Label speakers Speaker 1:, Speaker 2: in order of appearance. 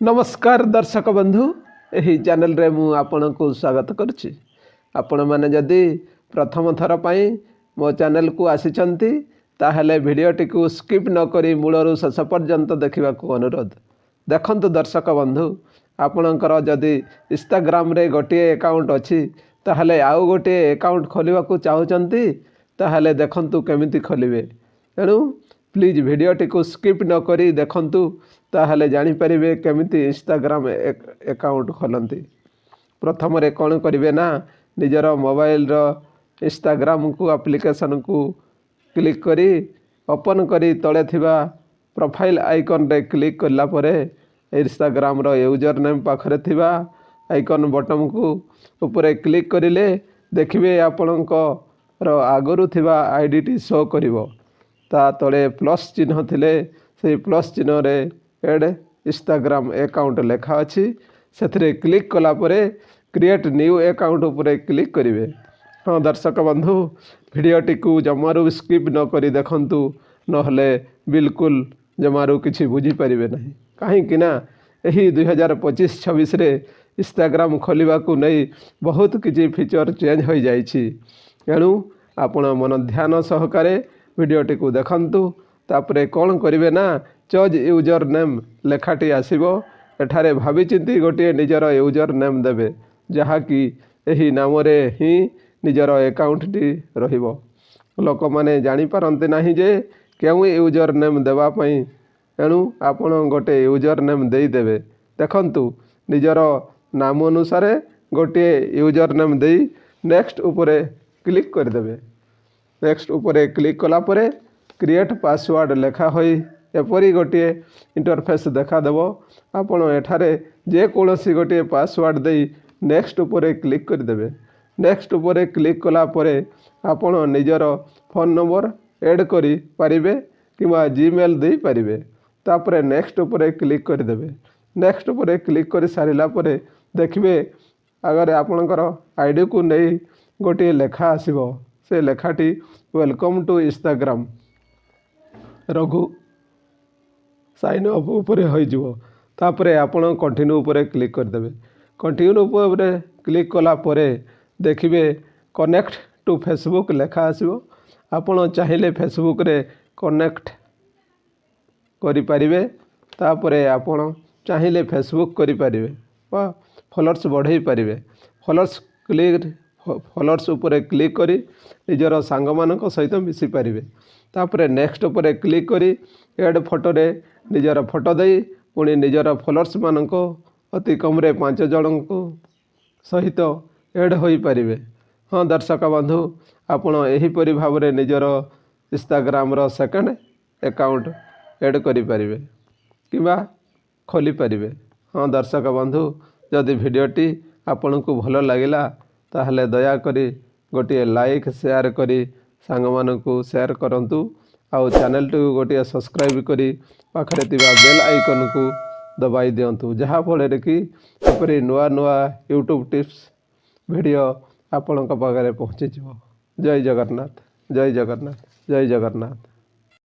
Speaker 1: ନମସ୍କାର ଦର୍ଶକ ବନ୍ଧୁ, ଏହି ଚ୍ୟାନେଲରେ ମୁଁ ଆପଣଙ୍କୁ ସ୍ୱାଗତ କରୁଛି। ଆପଣମାନେ ଯଦି ପ୍ରଥମ ଥର ପାଇଁ ମୋ ଚ୍ୟାନେଲକୁ ଆସିଛନ୍ତି, ତାହେଲେ ଭିଡ଼ିଓଟିକୁ ସ୍କିପ୍ ନକରି ମୂଳରୁ ଶେଷ ପର୍ଯ୍ୟନ୍ତ ଦେଖିବାକୁ ଅନୁରୋଧ। ଦେଖନ୍ତୁ ଦର୍ଶକ ବନ୍ଧୁ, ଆପଣଙ୍କର ଯଦି ଇନଷ୍ଟାଗ୍ରାମରେ ଗୋଟିଏ ଆକାଉଣ୍ଟ ଅଛି, ତାହେଲେ ଆଉ ଗୋଟିଏ ଆକାଉଣ୍ଟ ଖୋଲିବାକୁ ଚାହୁଁଛନ୍ତି, ତାହେଲେ ଦେଖନ୍ତୁ କେମିତି ଖୋଲିବେ। ତେଣୁ ପ୍ଲିଜ୍ ଭିଡ଼ିଓଟିକୁ ସ୍କିପ୍ ନକରି ଦେଖନ୍ତୁ, ତାହେଲେ ଜାଣିପାରିବେ କେମିତି ଇନଷ୍ଟାଗ୍ରାମ ଆକାଉଣ୍ଟ ଖୋଲନ୍ତି। ପ୍ରଥମରେ କ'ଣ କରିବେ ନା, ନିଜର ମୋବାଇଲର ଇନଷ୍ଟାଗ୍ରାମକୁ ଆପ୍ଲିକେସନକୁ କ୍ଲିକ୍ କରି ଓପନ୍ କରି ତଳେ ଥିବା ପ୍ରୋଫାଇଲ୍ ଆଇକନ୍ରେ କ୍ଲିକ୍ କଲା ପରେ ଇନଷ୍ଟାଗ୍ରାମର ୟୁଜର୍ ନେମ୍ ପାଖରେ ଥିବା ଆଇକନ୍ ବଟନ୍କୁ ଉପରେ କ୍ଲିକ୍ କରିଲେ ଦେଖିବେ ଆପଣଙ୍କର ଆଗରୁ ଥିବା ଆଇଡ଼ିଟି ଶୋ କରିବ। ତା ତଳେ ପ୍ଲସ୍ ଚିହ୍ନ ଥିଲେ ସେଇ ପ୍ଲସ୍ ଚିହ୍ନରେ ଏଡ଼୍ ଇନଷ୍ଟାଗ୍ରାମ ଆକାଉଣ୍ଟ ଲେଖା ଅଛି। ସେଥିରେ କ୍ଲିକ୍ କଲା ପରେ କ୍ରିଏଟ୍ ନ୍ୟୁ ଆକାଉଣ୍ଟ ଉପରେ କ୍ଲିକ୍ କରିବେ। ହଁ ଦର୍ଶକ ବନ୍ଧୁ, ଭିଡ଼ିଓଟିକୁ ଜମାରୁ ସ୍କିପ୍ ନକରି ଦେଖନ୍ତୁ, ନହେଲେ ବିଲକୁଲ ଜମାରୁ କିଛି ବୁଝିପାରିବେ ନାହିଁ। କାହିଁକି ନା ଏହି 2025-26ରେ ଇନଷ୍ଟାଗ୍ରାମ ଖୋଲିବାକୁ ନେଇ ବହୁତ କିଛି ଫିଚର୍ ଚେଞ୍ଜ ହୋଇଯାଇଛି। ଏଣୁ ଆପଣ ମନ ଧ୍ୟାନ ସହକାରେ ଭିଡ଼ିଓଟିକୁ ଦେଖନ୍ତୁ। ତାପରେ କ'ଣ କରିବେ ନା, ଚୁଜ୍ ୟୁଜର୍ ନେମ୍ ଲେଖାଟି ଆସିବ। ଏଠାରେ ଭାବିଚିନ୍ତି ଗୋଟିଏ ନିଜର ୟୁଜର୍ ନେମ୍ ଦେବେ, ଯାହାକି ଏହି ନାମରେ ହିଁ ନିଜର ଆକାଉଣ୍ଟଟି ରହିବ। ଲୋକମାନେ ଜାଣିପାରନ୍ତି ନାହିଁ ଯେ କେଉଁ ୟୁଜର୍ ନେମ୍ ଦେବା ପାଇଁ। ଏଣୁ ଆପଣ ଗୋଟେ ୟୁଜର୍ ନେମ୍ ଦେଇଦେବେ। ଦେଖନ୍ତୁ, ନିଜର ନାମ ଅନୁସାରେ ଗୋଟିଏ ୟୁଜର୍ ନେମ୍ ଦେଇ ନେକ୍ସଟ ଉପରେ କ୍ଲିକ୍ କରିଦେବେ। ନେକ୍ସଟ ଉପରେ କ୍ଲିକ୍ କଲା ପରେ କ୍ରିଏଟ୍ ପାସୱାର୍ଡ଼ ଲେଖା ହୋଇ ଏପରି ଗୋଟିଏ ଇଣ୍ଟରଫେସ୍ ଦେଖାଦେବ। ଆପଣ ଏଠାରେ ଯେକୌଣସି ଗୋଟିଏ ପାସୱାର୍ଡ଼ ଦେଇ ନେକ୍ସଟ ଉପରେ କ୍ଲିକ୍ କରିଦେବେ। ନେକ୍ସଟ ଉପରେ କ୍ଲିକ୍ କଲା ପରେ ଆପଣ ନିଜର ଫୋନ୍ ନମ୍ବର ଏଡ଼୍ କରିପାରିବେ କିମ୍ବା ଜିମେଲ୍ ଦେଇପାରିବେ। ତାପରେ ନେକ୍ସଟ ଉପରେ କ୍ଲିକ୍ କରିଦେବେ। ନେକ୍ସଟ ଉପରେ କ୍ଲିକ୍ କରି ସାରିଲା ପରେ ଦେଖିବେ ଆଗରେ ଆପଣଙ୍କର ଆଇଡ଼ିକୁ ନେଇ ଗୋଟିଏ ଲେଖା ଆସିବ। ସେ ଲେଖାଟି "welcome to Instagram Raghu", sign up ଉପରେ ହୋଇଯିବ। ତାପରେ ଆପଣ କଣ୍ଟିନ୍ୟୁ ଉପରେ କ୍ଲିକ୍ କରିଦେବେ। କଣ୍ଟିନ୍ୟୁ ଉପରେ କ୍ଲିକ୍ କଲା ପରେ ଦେଖିବେ କନେକ୍ଟ ଟୁ ଫେସବୁକ୍ ଲେଖା ଆସିବ। ଆପଣ ଚାହିଁଲେ ଫେସବୁକ୍ରେ କନେକ୍ଟ କରିପାରିବେ। ତାପରେ ଆପଣ ଚାହିଁଲେ ଫେସବୁକ୍ କରିପାରିବେ ବା ଫଲୋଅର୍ସ ବଢ଼େଇ ପାରିବେ। ଫଲୋଅର୍ସ ଉପରେ କ୍ଲିକ୍ କରି ନିଜର ସାଙ୍ଗମାନଙ୍କ ସହିତ ମିଶିପାରିବେ। ତାପରେ ନେକ୍ସଟ ଉପରେ କ୍ଲିକ୍ କରି ଏଡ଼୍ ଫଟୋରେ ନିଜର ଫଟୋ ଦେଇ ପୁଣି ନିଜର ଫଲୋଅର୍ସମାନଙ୍କ ଅତି କମ୍ରେ ପାଞ୍ଚ ଜଣଙ୍କୁ ସହିତ ଏଡ଼୍ ହୋଇପାରିବେ। ହଁ ଦର୍ଶକ ବନ୍ଧୁ, ଆପଣ ଏହିପରି ଭାବରେ ନିଜର ଇନଷ୍ଟାଗ୍ରାମର ସେକେଣ୍ଡ ଆକାଉଣ୍ଟ ଏଡ଼୍ କରିପାରିବେ କିମ୍ବା ଖୋଲିପାରିବେ। ହଁ ଦର୍ଶକ ବନ୍ଧୁ, ଯଦି ଭିଡ଼ିଓଟି ଆପଣଙ୍କୁ ଭଲ ଲାଗିଲା, ତାହେଲେ ଦୟାକରି ଗୋଟିଏ ଲାଇକ୍, ସେୟାର କରି ସାଙ୍ଗମାନଙ୍କୁ ସେୟାର କରନ୍ତୁ ଆଉ ଚ୍ୟାନେଲଟିକୁ ଗୋଟିଏ ସବସ୍କ୍ରାଇବ୍ କରି ପାଖରେ ଥିବା ବେଲ୍ ଆଇକନ୍କୁ ଦବାଇ ଦିଅନ୍ତୁ, ଯାହାଫଳରେ କି ଏପରି ନୂଆ ନୂଆ ୟୁଟ୍ୟୁବ୍ ଟିପ୍ସ ଭିଡ଼ିଓ ଆପଣଙ୍କ ପାଖରେ ପହଞ୍ଚିଯିବ। ଜୟ ଜଗନ୍ନାଥ, ଜୟ ଜଗନ୍ନାଥ, ଜୟ ଜଗନ୍ନାଥ।